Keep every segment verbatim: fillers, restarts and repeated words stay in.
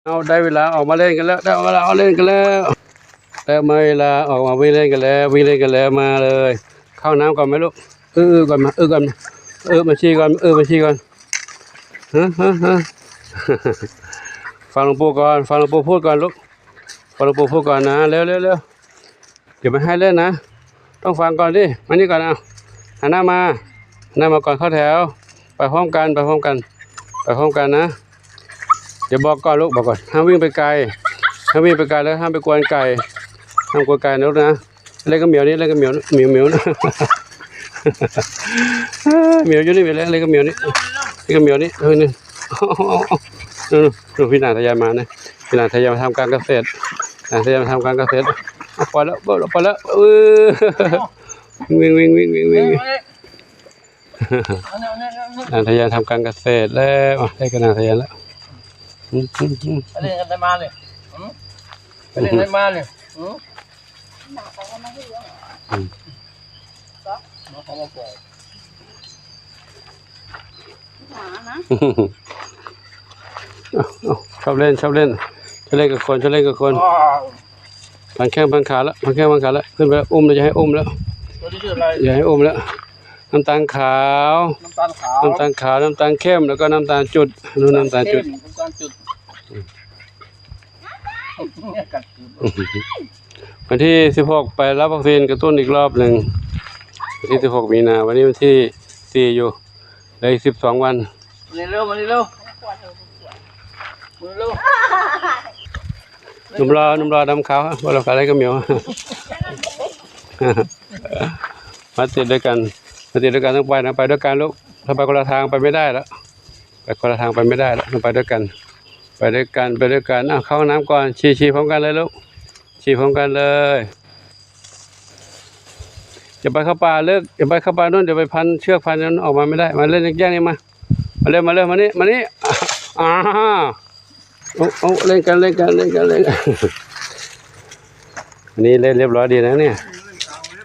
เอาได้เวลาออกมาเล่นกันแล้ว ได้เวลาออกเล่นกันแล้ว ได้มาเวลาออกมาวิ่งเล่นกันแล้ว วิ่งเล่นกันแล้ว มาเลย เข้าน้ำก่อนไหมลูก เออเออก่อนมา เออก่อนมา เออมาชีก่อน เออมาชีก่อน ฮะฮะฮะ ฟังหลวงปู่ก่อน ฟังหลวงปู่พูดก่อนลูก ฟังหลวงปู่พูดก่อนนะ เร็วเร็วเร็ว เดี๋ยวไม่ให้เล่นนะ ต้องฟังก่อนดิ มานี่ก่อน เอา หันหน้ามา หันหน้ามาก่อน เข้าแถว ไปพร้อมกัน ไปพร้อมกัน ไปพร้อมกันนะ เดี๋ยวบอกก่อนลูก บอกก่อน ห้ามวิ่งไปไกล ห้ามวิ่งไปไกล แล้วห้ามไปกวนไก่ ห้ามกวนไก่นะลูกนะ เล่นกับเหมียวนี่ เล่นกับเหมียว เหมียว เหมียวนะ เหมียวอยู่นี่ เหมียวเล่น เล่นกับเหมียวนี่ เล่นกับเหมียวนี่ เออ นี่ ดู ดูพี่นางทะยานมานะ พี่นางทะยานมาทำการเกษตร นางทะยานมาทำการเกษตร เอา ปล่อยแล้ว ปล่อยแล้ว เออ วิ่ง วิ่ง วิ่ง วิ่ง วิ่ง วิ่ง นางทะยานทำการเกษตรแล้ว อ่ะ ได้กับนางทะยานแล้ว อืม อืม อืม ไปเล่นกันได้มาเลย อืม ไปเล่นกันได้มาเลย อืม อืม เอาเขามาปล่อย หมานะ เอา เอา ชอบเล่น ชอบเล่น ชอบเล่นกับคน ชอบเล่นกับคน อ๋อ พันแข้งพันขาแล้ว พันแข้งพันขาแล้ว ขึ้นไปแล้ว อุ้มแล้ว จะให้อุ้มแล้ว ตัวนี้ชื่ออะไร อย่าให้อุ้มแล้ว น้ำตาลขาว น้ำตาลขาว น้ำตาลขาว น้ำตาลเข้ม แล้วก็น้ำตาลจุด นู่นน้ำตาลจุด เข้ม น้ำตาลจุด วันที่สิบหก ไปรับวัคซีนกระตุ้นอีกรอบหนึ่ง วันที่สิบหก มีนา วันนี้วันที่สี่อยู่ เหลืออีกสิบสองวัน มานี่เร็ว มานี่เร็ว มานี่เร็ว หนุ่มรอ หนุ่มรอดำขาว พวกเราขายอะไรก็เหมียว มาติดด้วยกัน มาติดด้วยกันต้องไปนะ ไปด้วยกันลูก ถ้าไปคนละทางไปไม่ได้แล้ว ไปคนละทางไปไม่ได้แล้ว ต้องไปด้วยกัน ไปด้วยกัน ไปด้วยกัน อ้าว เข้าห้องน้ำก่อน ฉี่ ฉี่พร้อมกันเลยลูก ฉี่พร้อมกันเลย อย่าไปเข้าป่าลึก อย่าไปเข้าป่านู่น เดี๋ยวไปพันเชือกพันนั้นออกมาไม่ได้ มาเล่นแยกนี้มา มาเร็ว มาเร็ว มานี่ มานี่ อ่า เอา เอา เล่นกัน เล่นกัน เล่นกัน เล่นกัน อันนี้เล่นเรียบร้อยดีนะเนี่ย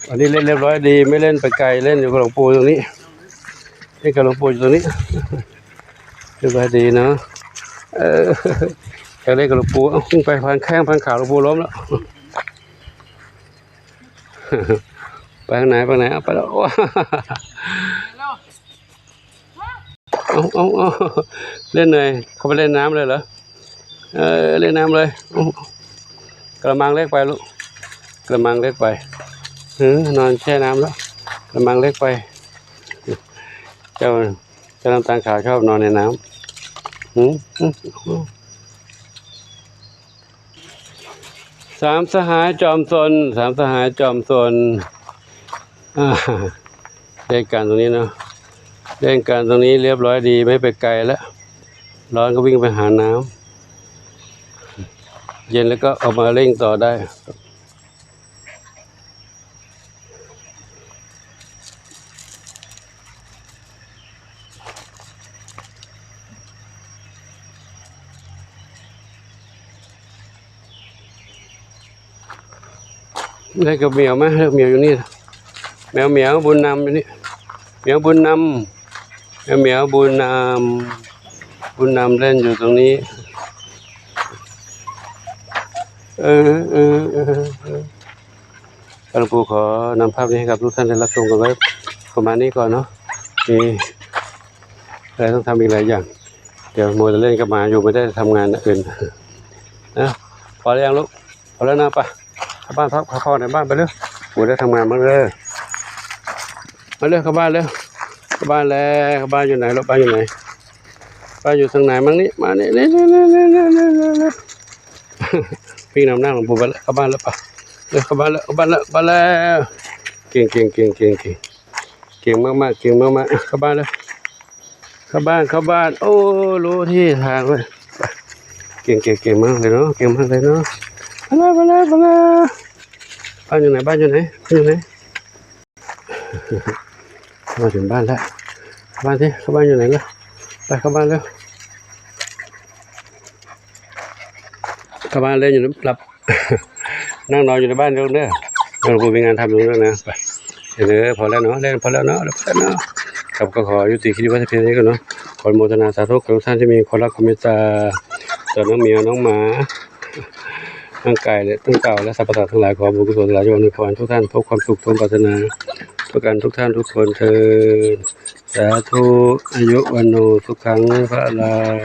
อันนี้เล่นเรียบร้อยดี ไม่เล่นไปไกล เล่นอยู่กับหลวงปู่ตรงนี้ เล่นกับหลวงปู่อยู่ตรงนี้ เรียบร้อยดีเนาะ เออ อยากเล่นกับหลวงปู่ เอ้า ไปพันแข้งพันขาหลวงปู่ล้มแล้ว ไปทางไหน ไปไหน เอาไปแล้ว เอา เอา เอา เล่นหน่อย เข้าไปเล่นน้ำเลยเหรอ เออ เล่นน้ำเลย เอา กระมังเล็กไปลูก กระมังเล็กไป เออ นอนแช่น้ำแล้ว กระมังเล็กไป เจ้า เจ้าน้ำตาลขาวชอบนอนในน้ำ หืม หืม สามสหายจอมซน สามสหายจอมซน อ่า เล่นกันตรงนี้เนาะ เล่นกันตรงนี้เรียบร้อยดี ไม่ไปไกลแล้ว ร้อนก็วิ่งไปหาน้ำ เย็นแล้วก็เอามาเล่นต่อได้ ได้กับเหมียวไหม เหมียวอยู่นี่ แมวเหมียวบุญนำอยู่นี่ เหมียวบุญนำ แมวเหมียวบุญนำ บุญนำเล่นอยู่ตรงนี้ เออ เออ เออ เออ หลวงปู่ขอนำภาพนี้ให้กับทุกท่านได้รับชมกันไว้ประมาณนี้ก่อนเนาะ มีอะไรต้องทำอีกหลายอย่าง เดี๋ยวมัวแต่เล่นกับหมาอยู่ ไม่ได้ทำงานอื่นนะ พอแล้วยังลูก พอแล้วนะ ไป เข้าบ้านพัก พักผ่อนในบ้านไปเร็ว มัวแต่ทำงานบ้างเด้อ มาเร็ว เข้าบ้านเร็ว เข้าบ้านแล้ว เข้าบ้านอยู่ไหนลูก บ้านอยู่ไหน บ้านอยู่ทางไหนมั่งนี่ มานี่ นี่ นี่ วิ่งนำหน้าหลวงปู่ไปแล้ว เข้าบ้านแล้วปะ เร็ว เข้าบ้านแล้ว เข้าบ้านแล้ว เข้าบ้านแล้ว เก่ง เก่ง เก่ง เก่ง เก่ง เก่งมากๆ เก่งมากๆ อ่ะ เข้าบ้านแล้ว เข้าบ้าน เข้าบ้าน โอ้ รู้ที่ทางเว้ย ไป เก่ง เก่ง เก่งมากเลยเนาะ เก่งมากเลยเนาะ ไปแล้ว ไปแล้ว ไปแล้ว บ้านอยู่ไหน บ้านอยู่ไหน บ้านอยู่ไหน มาถึงบ้านแล้ว เข้าบ้านสิ เข้าบ้านอยู่ไหนล่ะ ไปเข้าบ้านเร็ว เข้าบ้านเล่นอยู่หลับ นั่งนอนอยู่ในบ้านเด้อ เด้อ หลวงปู่มีงานทำอยู่เด้อนะ ไป เด้อ พอแล้วเนาะ เล่นพอแล้วเนาะ พอแล้วเนาะ ครับ ก็ขอยุติคลิปไว้เพียงเท่านี้ก่อนเนาะ ขออนุโมทนาสาธุกับทุกท่านที่มีความรักความเมตตา ต่อน้องแมวน้องหมา ทั้งกายและทั้งเต่าและสรรพสัตว์ทั้งหลาย ขอบุญกุศลทั้งหลายจงอำนวยพรทุกท่านพบความสุขสมปรารถนา ประการทุกท่านทุกคนเทอญ สาธุ อายุวันโนสุขังพลัง